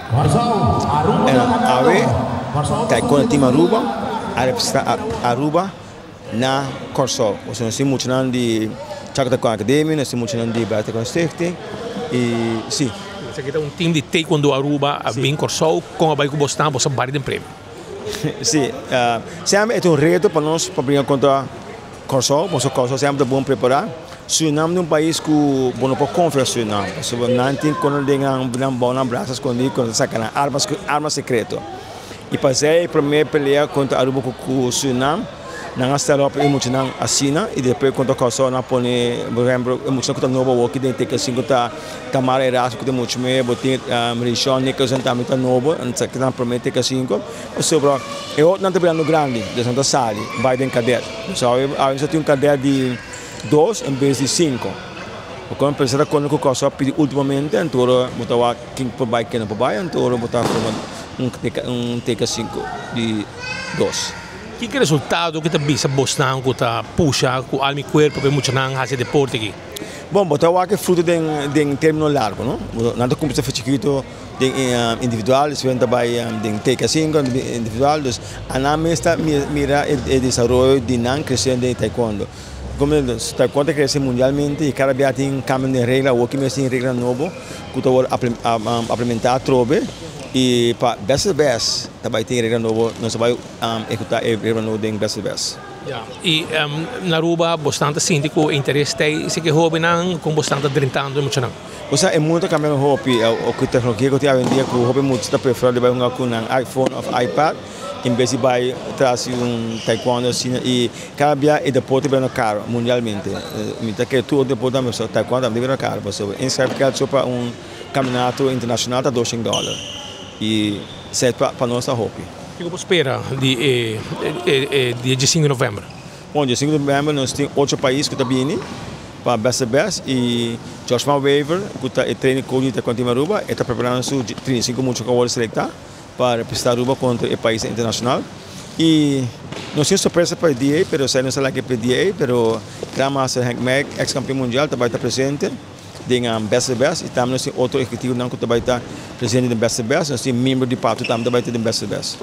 Awe Taekwondo Team Aruba a representa Aruba na Kòrsou. Nos tin muchanan di Chaco Taekwondo Academie, nos tin muchanan di Bella Taekwondo Stichting y si. Esaki ta un team di Taekwondo Aruba a bin Kòrsou, kon a bai ku bos ta, bos a bari den premio? Si, semper e ta un reto pa nos pa bringa kontra Kòrsou, pasobra Kòrsou semper ta bon prepará. Surinam ta un pais ku bo no por konfia Surinam, pasobra nan tin kono den nan bou nan brasa skondí ku nan ta saka nan arma sekreto. I pasei e promé pelea kontra Aruba ku Surinam, nan a start op e muchanan asina i despues kontra Kòrsou nan a pone por ehempel e muchanan ku ta nobo awor ki den teken sinku ta Tamara Erasmo ku ta muchu mei, bo tin Rishon Nicholson tambe ta nobo, nan ta nan promé teken sinku, pasobra e otronan ta birando grandi, dus nan ta sali bai den kadet. Dus awe awe nos a tin un kadet di dos en bes di sinku. Bo kon pensa ta kono ku Kòrsou a pidi ultimamente, anto ora bo ta wak ken por bai ken no por bai, anto ora bo ta forma un teken sinku di dos. Kiko e resultado ku ta bisa bosnan ku ta pusha ku alma i kuerpo pa e muchanan hasi deporte aki? Bon, bo ta wak e fruto den termino largo, no? Nan ta kuminsá for chikito den individual, despues nan ta bai den teken sinku individual, dus anan mes ta mira e desaroyo di nan kresiendo den taekwondo. Taekwondo ta krese mundialmente i kada bia tin kambio den regla, awor ki mes tin regla nobo ku ta wòrdu aplementá atrobe i pa bèst di bèst ta bai tin regla nobo, nos ta bai ehekutá e regla nobo den bèst di bèst. Ya, i na Aruba bosnan ta sinti ku e interes ta ei si ke hóbennan kon bosnan ta drentando e muchanan? Bo sa e mundu ta kambia hopi ku teknologia ku tin awendia ku hopi mucha ta preferá di bai hunga ku nan iPhone òf iPad en bes di bai tras di un taekwondo asina i kada bia e deporte ta birando karo mundialmente. Mi ta kere tur otro deporte tambe pasobra taekwondo tambe ta birando karo pasobra inschrijf geld so pa un kampionato internashonal ta doshen dòler i esei pa nos ta hopi. Kiko bo spera di e dia diesinku di novèmber? Bon, diesinku di novèmber nos tin ocho pais ku ta bini pa Best of Best i Joshua Wever ku ta e trainer coach di Taekwondo Team Aruba e ta preparando su 35 mucha ku a wòrdu selektá pa representá Aruba kontra e paisnan internashonal i nos tin sorpresa pa e dia ei pero esei nos a laga pa e dia ei pero Gran Master Henk Meij eks kampeon mundial ta bai ta presente den Best of the Best i tambe nos tin otro ehekutivonan ku ta bai ta presente den Best of the Best nos tin miembro di patu tambe ta bai ta den Best of the Best.